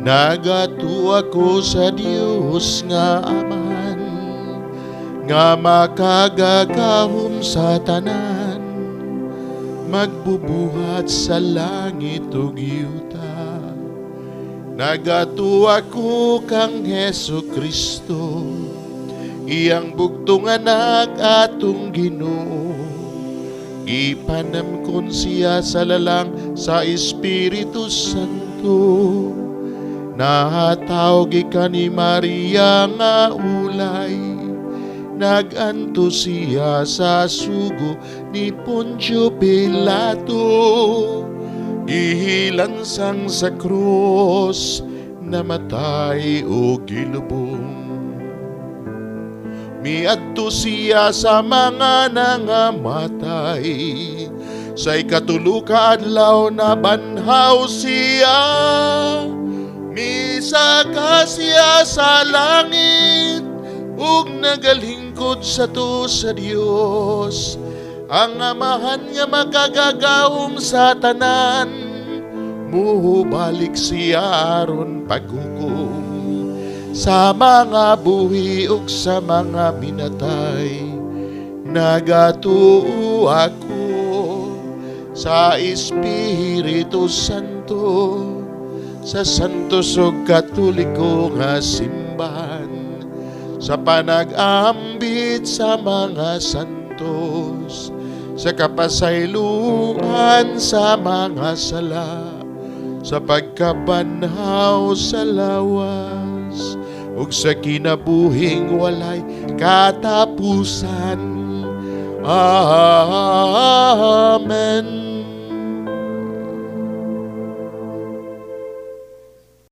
Nagatuo ako sa Dios nga Amahan, nga makagagahom sa tanan, magbubuhat sa langit ug yuta. Nagatuo ako kang Hesu Kristo, iyang bugtong Anak, atong Ginoo. Gipanamkon siya sa lalang sa Espiritu Santo. Natawo gikan ni Maria nga ulay. Nag-antos siya sa sugo ni Poncio Pilato. Gihilansang sa krus, namatay ug gilubong. Miadto siya sa mga nangamatay. Sa ikatulo ka adlaw nabanhaw siya. Misaka siya sa langit ug nagalingkod sa tuo sa Dios, ang Amahan nga makagagahom sa tanan. Muhubalik siya aron paghukom sa mga buhi ug sa mga minatay. Nagatuo ako sa Espiritu Santo, sa Santo ug Katoliko nga Simbahan, sa panag-ambit sa mga santos, sa kapasayloan sa mga sala, sa pagkabanhaw sa lawas, ug sa kinabuhing walay katapusan. Amen.